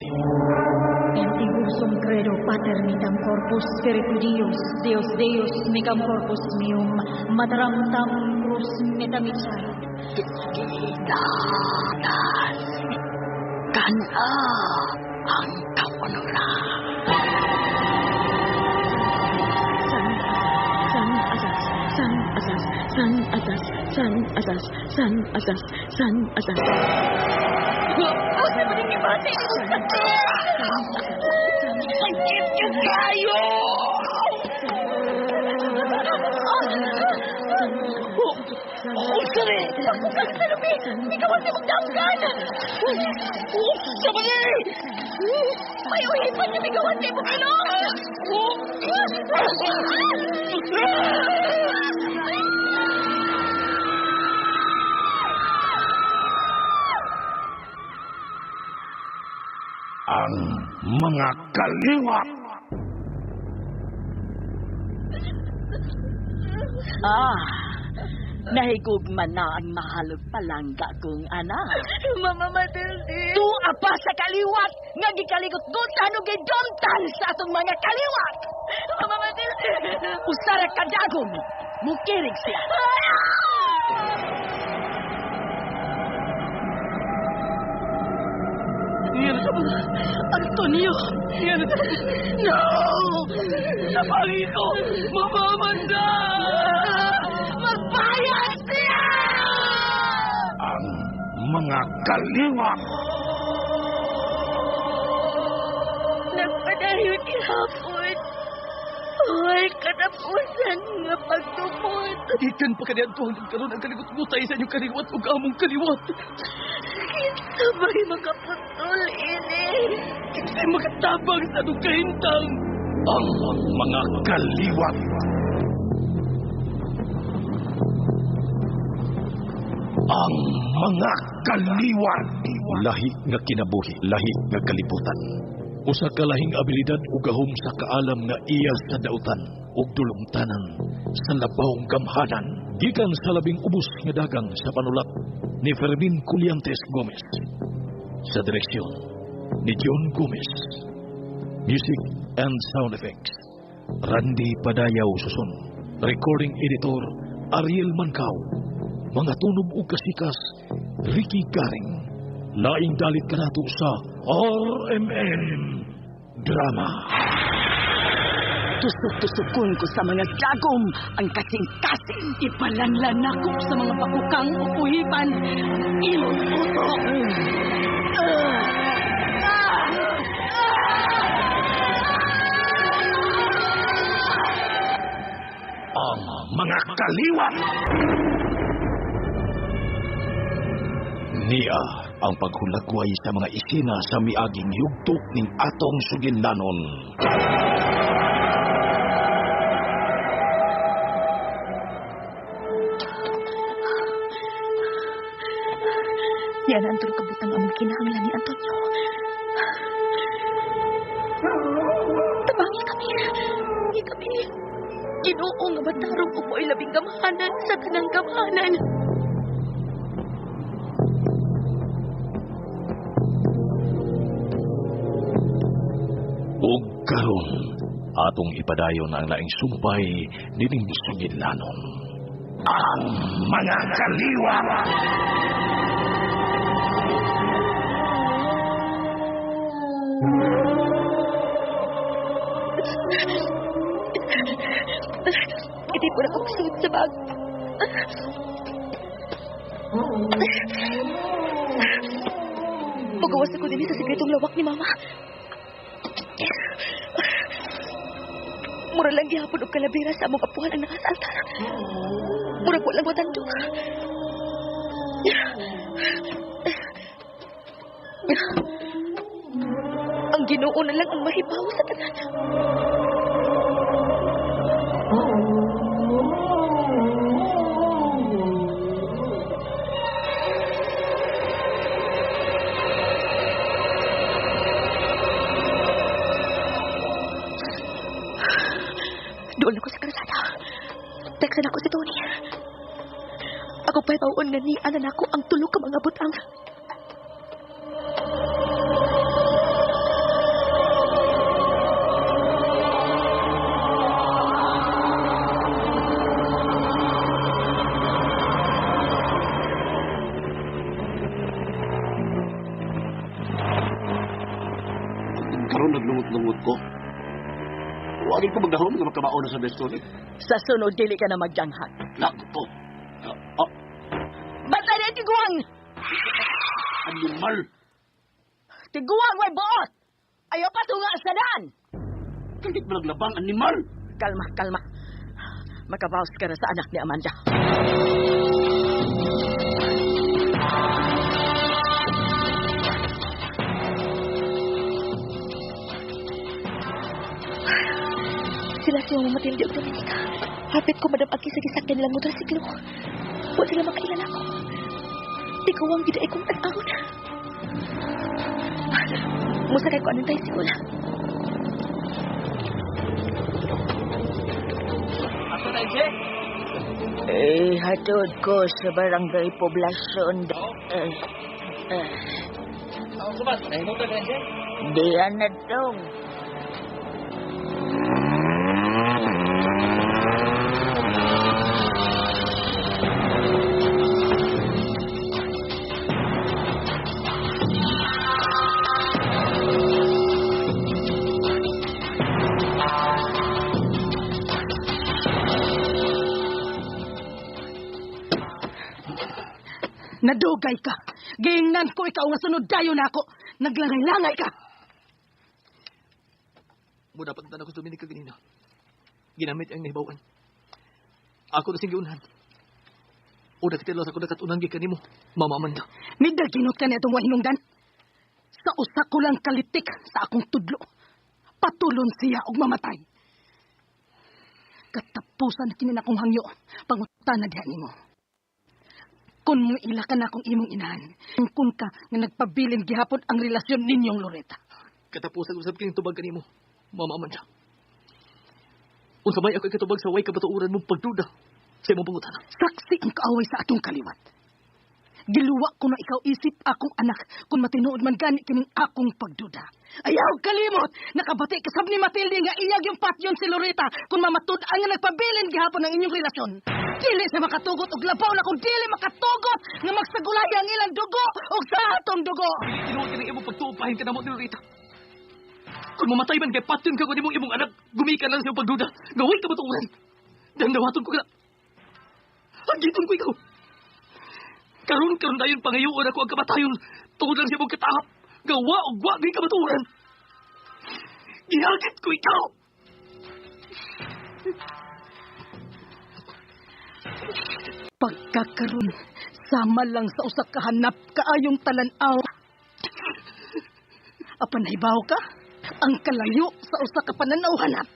Ego sum credo pater mitam corpus spiritu Dios, Deus Deus micam corpus meum, mataram tam crus metamicait. Kana ang kawanura. San san asas san asas san asas san asas san asas san asas. Asa man ang ibati? Sakit ka kayo! Unsa ni? Pagkukang sa lubi! Ikaw ang imong danggan! Unsa ba ni? May uhipan nga migawan sa imong ilong! Ang mga kaliwat. Ah, nahigugma na ang mahalog palangga kong anak. Mama Matilde! Tuwa pa sa kaliwat nga gikaligot-gutan ug gidumtan sa atong mga kaliwat. Mama Matilde! Usara kadagom, mukirig siya. Antonio! No! Napangi ko! Mamamanda! Magbayad siya! Ang mga kaliwat. Nagpadayon gihapon. Hoy, katapusan nga pagtumod. Gikan pa kaniadto hanggang karon ang kaligot-gutay sa inyong kaliwat ug among kaliwat. Kinsa ba'y makaputol ini? Kinsay makatabang sa atong kahintang. Ang mga kaliwat. Ang mga kaliwat. Lahi nga kinabuhi, lahi nga kalibutan. Usa ka lahing abilidad ug gahom sa kaalam nga iya sa dautan ug dulumtanan sa labawng gamhanan. Gikan sa labing ubos nga dagang sa panulat ni Fermin Culiantes Gomez. Sa direksyon ni John Gomez. Music and sound effects, Randy Padayaw Susun. Recording editor, Ariel Mancao. Mga tunob ug kasikas, Ricky Garing. Laing dalit kanato sa RMN Drama. Tusok-tusokon ko sa mga dagom ang kasing-kasing. Ipalanlan nako sa mga pakukang o uhipan ang imong utok. Ang mga kaliwat. Niya ang paghulagway sa mga isina sa miaging yugto ning atong sugilanon. Yan ang tulog kabutang among kinahanglan ni Antonio. Tabangi kami. Tabangi kami. Ginoo nga matarong ug mo'y labing gamhanan sa tanang gamhanan. Ug karon atong ipadayon ang laing sumpay nining sugilanon. Ang mga kaliwat. Itipon ako sugod sa bag. Pagawas ako din sa sikretong lawak ni Mama. Mura lang gihapon og kalabira sa among apuhan ang naa sa altar. Murag walang matandog. Ang Ginoo na lang ang mahibaw sa tanan. Doon ako sa kalsada. Teksan ako si Tony. Ako pa'y pauon nga ni anan ako ang tulo ka mga butang. Karon naglungot-lungot ko. Wagin ko magdahom nga magkabaon na sa destiny. Sa sunod, dili ka na magjanghag. Nagto. Bantay na tiguang! Animal! Tiguang way buot! Ayaw pa tunga sa daan! Kahit malaglabang animal! Kalma, kalma. Makabawas ka na sa anak ni Amanda. Sila si Mama Matilde ug Dominica. Hapit ko madam agi sa gisakyan nilang motorsiklo. Wa sila makaila nako. Tiguang gid ay kong tan-awon. Musakay ko anong tricycle. Ato na, Ije? Eh, hatod ko sa barangay poblasyon. Ako subat, nahimutan ka, Ije? Diyan na dong. Nadugay ka. Giingnan ko ikaw nga sunod dayon ako. Naglangay-langay ka. Muna pagtan ako sa Dominica ganina. Ginamit ang nahibawan. Ako na sing giunhan. Una kita lang ako nakatunan gikan nimo, Mama Amanda. Midaginot ka na itong wahinungdan. Sa usa ko lang kalitik sa akong tudlo. Patulon siya og mamatay. Katapusan kini na akong hangyo. Pangutana diha nimo. Kung mo ila ka na akong imong inahan, kung ka nga nagpabilin gihapon ang relasyon ninyong Loretta. Katapusan usab kining tubag kanimo, Mama Amanda. Unsa may ako ikatubag sa way kabatuoran mong pagduda sa imong pangutana. Saksi ang kaaway sa atong kaliwat. Giluwa ko na ikaw isip akong anak kung matinuod man gani kining akong pagduda. Ayaw kalimot! Nakabati kasab ni Matilde nga iyag yung patyon si Loretta kung mamatud-an nga nagpabilin gihapon ang inyong relasyon. Dili sa makatugot og labaw na kung dili makatugot nga magsagulay ang ilang dugo og sa atong dugo. Dili tinuod kining imong pagtuopahin ka namo ni Loretta. Kung mamatay man kay patyon ka kung imong imong anak, gumikan lang sa imong pagduda. Gawin ka matuoran. Dandawaton ko ka. Hagiton ko ikaw. Karon-karon dayon pangayoon ako ang kamatayon tungod lang sa imong katahap. Gawa og wa gyud kamatuoran. Gihagit ko ikaw. Pagkakaroon, sama lang sa usa ka hanap kaayong talan-aw. Apan nahibaw ka, ang kalayo sa usa ka pananaw hanap.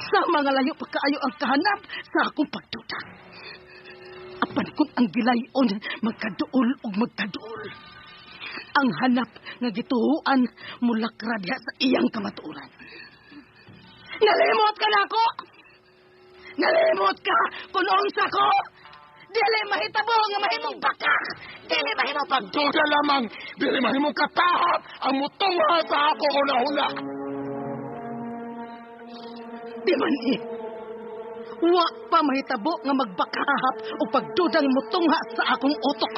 Sama nga layo pa kaayo ang kahanap sa akong pagduda. Apan kung ang gilayon magkaduol og magkaduol. Ang hanap nga gituhuan mulakra diha sa iyang kamatuoran. Nalimot ka nako! Nalimot ka kung unsa ko! Dili mahitabo nga mahimong bakak! Dili mahimong pagduda lamang! Dili mahimong katahap ang mutungha sa ako una-una! Di man eh! Wa pa mahitabo nga magbakahap o pagdudang mutungha sa akong utok.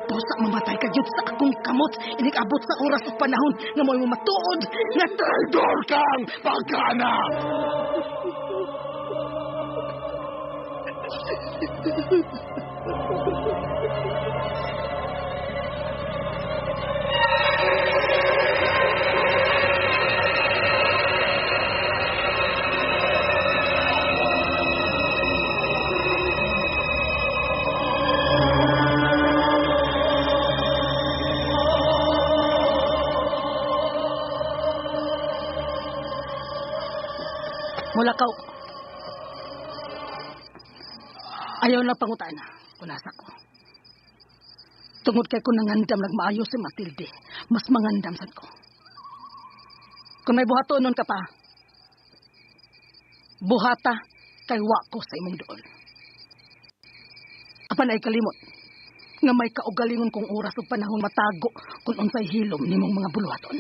Busa mamatay ka gyud sa akong kamot, inig-abot sa oras ug panahon nga mo'y matuod nga traidor kang pagkana! Mulakaw. Ayaw na pangutan. Kunasa ko. Tungod kay kung nangandam nagmaayo si Matilde, mas mangandam sad ko. Kung may buhato nun ka pa, buhata kay wa ko sa imong dool. Apan ay kalimot nga may kaugalingon kong oras ug panahon matago kung unsay hilom nimong mga buluhaton.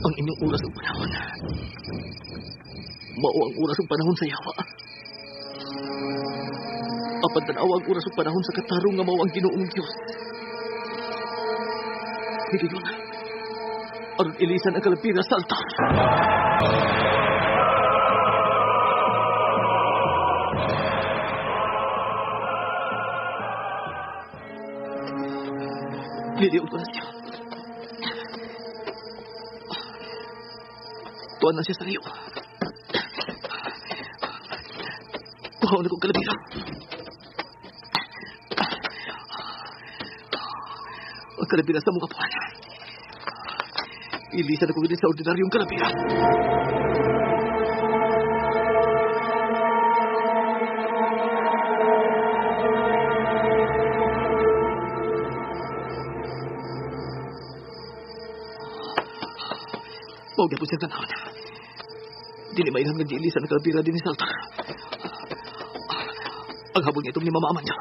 Ang inyong Kining oras ug panahon. Mao ang oras ug panahon sa yawa. Apan tan-awa ang oras ug panahon sa katarong nga mao ang Ginoong Dios. Sige yun. Aron ilisan ang kalapira sa altar. Liliog ko na siya. Tuwan na siya sa riyo. Kuhaw na kong kalabira. Ang kalabira sa mukha puwan. Ilisan ako din sa ordinaryong kalabira. Huwag na po siyang tanawon. Dili mailhan nga giilisan ang kalabira din sa altar. Ang habol niya itong ni Mama Amanda.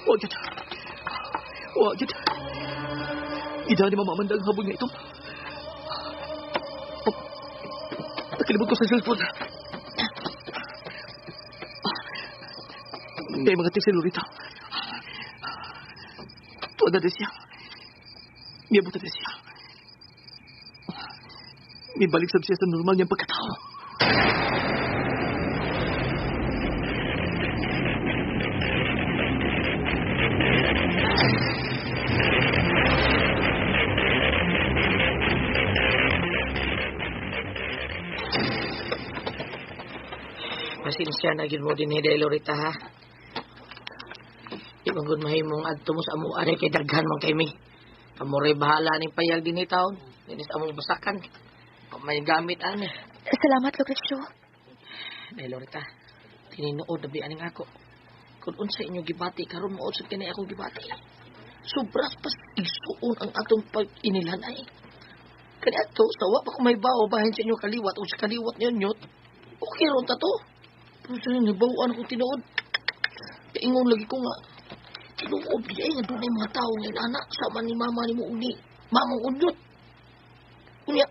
Huwag yun. Huwag yun. Ida ni Mama Amanda ang habol niya ito. Nakalimot ko sa cellphone. May mga text si Lorita. Tuwan na din siya. Miyabot na din siya. Mibalik sab siya sa normal niyang pagkatao. Pasensya na gyud mo din ni Lorita ha. Di man gud mahimong adto mo sa amo ari kay daghan man kay mi. Amo ray bahala ning payag dinhi taon. Dinhi sa among basakan. May gamit ani. Salamat, Lucrecio. Day Lorita, tinuod na biya ning ako. Kung unsa inyo gibati karon mao sad kini akong gibati. Sobras pas igsuon ang atong pag-inilhan ay. Kani ato sa wa pa ko may bao bahin sa inyo kaliwat o sa kaliwat ninyo. Okay ron ta to. Pero sa inyo nibawaan akong tinuod. Kaingon lagi ko nga tinuod di ay nga dunay mga tawo ngayon anak sama ni mama ni mo uni mamang unyot. Unya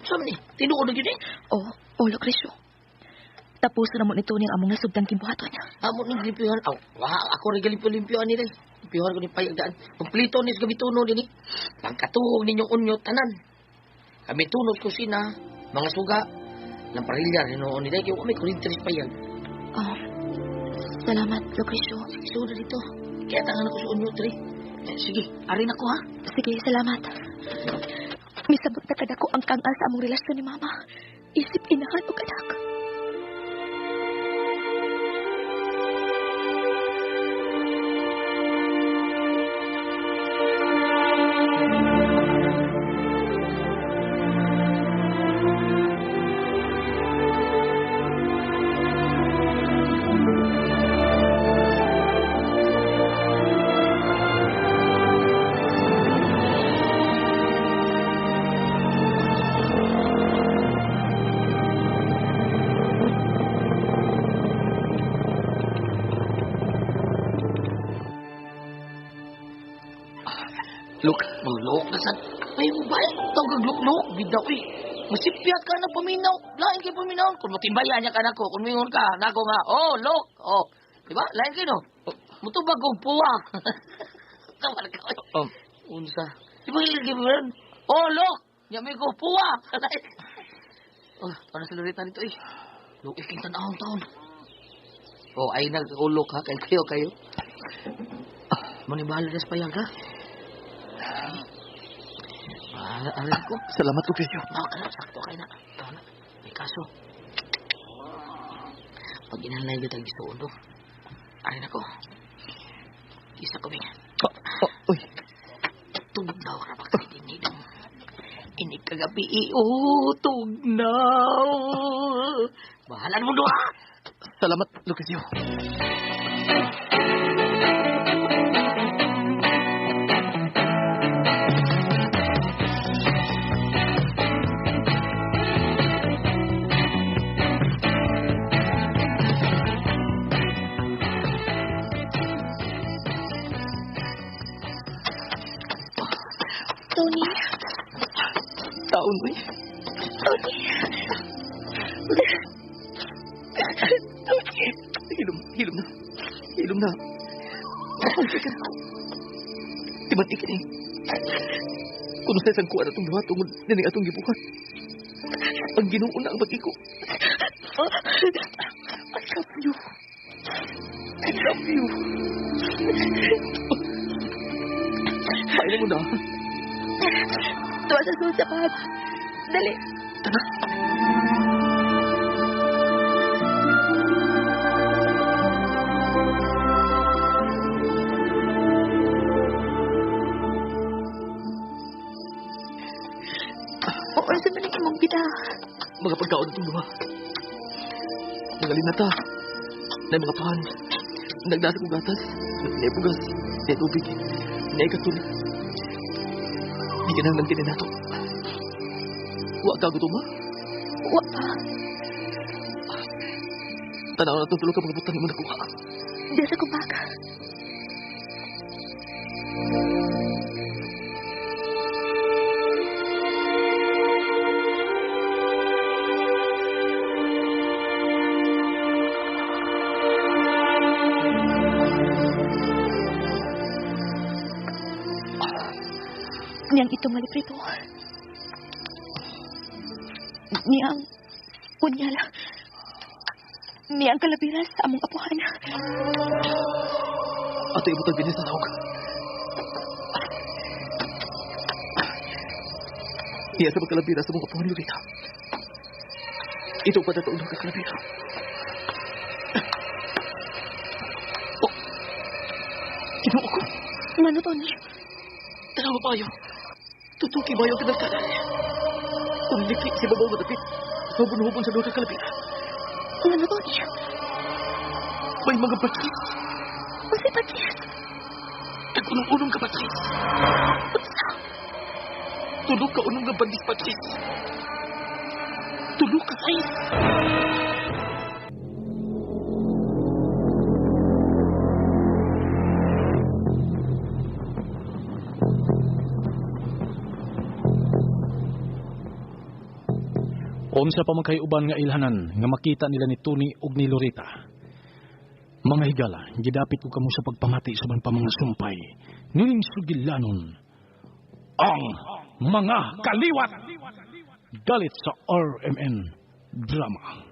sama ni tinuod na gyud eh. Oh, Lucrecio. Tapos na mo nito niyang among nasugdang kimbuhaton. Amo ning limpyuhan. Aw, wa ako rin galimpyo-limpyuhan nila. Limpyuhan ko ni payag daan. Kompleto ni sa gabituno dinhi. Pangkatuog ninyong unyot tanan. Kami tunos kusina, mga suga, lamparilla rin noon nila. Kaya may kuryente sa payag. Oh, salamat, Lucrecio. Sige, suda dito. Kaya tangan ako sa unyot, re. Sige, arin ako ha. Sige, salamat. Misabot na kadako ang kangal sa among relasyon ni Mama. Isip inahan o kadak. Look, Maglok na sa... Ay, mo ba? Tawag kag luk-luk. Bidaw eh. Masipyat ka na paminaw. Lain kay paminaw. Kung matimbayan niya ka na ko, kung mingon ka, nako nga, oh, look. Oh. Diba? Lain kayo, no? Mutubag kong puwa. Tawag ka. Unsa. Di ba hiligi mo rin? Oh, look. Yami ko, puwa. Oh, paano sa Lorita nito eh? Look, iking tanahon taon. Oh, ay nag-ulok ha. Kayo, kayo. Manibahala na sa payag ha. Alam ko. Salamat, Lucrecio. Oh, sakto kayo na. Tama na. May kaso. Pag inalay ko tayo gusto undo. Arin ako. Isa ko ba? Uy. Tugnaw ra ba kayo din nito? Inig kagabi. Oh, tugnaw. Bahalan mo doha. Salamat, Lucrecio. Tony. Taon, uy. Tony. Tony. Hilom, hilom na. Hilom na. Okay ka na. Timan ikini. Kung sa isang kuha na itong duha tungod nining atong gibuhat. Ang Ginoo na ang pag-iko. I love you. I love you. Paano mo na? Tuwa sa sulod sa pag. Dali. Tara. Oo, sa maning imong bida. Mga pagkaon itong duha. Mga linata. Na mga pan. Nagdasa kong gatas. Naibugas. Naitubig. Naikatul. Di ka nang kinin nato. Wa ka gutom ha? Wa pa. Tanaw na itong tulog ka mga butang mo nakuha. Diya sa kumaga. Niyang itong maliprito. Niyang punyal. Niyang kalabira sa among apuhan. Ato ibutang din sa sahog. Niya sa pagkalabira sa mong apuhan, Lorita. Ito pa na taon kakalabira. Oh! Ginoo ko. Ngano, Tony? Tanawa pa kayo. Tutuki ba yung kinagkanan? Kung liki si babaw matapit, hubon-hubon sa duha ka kalabira. Ngano, Tony? May mga batris. Unsay batris? Tag-unong-unong ka batris. Unsa? Tulo ka unong nga bandis batris. Tulo ka size. Unsa pa man kay uban nga ilhanan nga makita nila ni Tony ug ni Lorita. Mga higala, gidapit ko kamo sa pagpamati sa uban pa mga sumpay. Nining sugilanon ang mga kaliwat. Galit sa RMN Drama.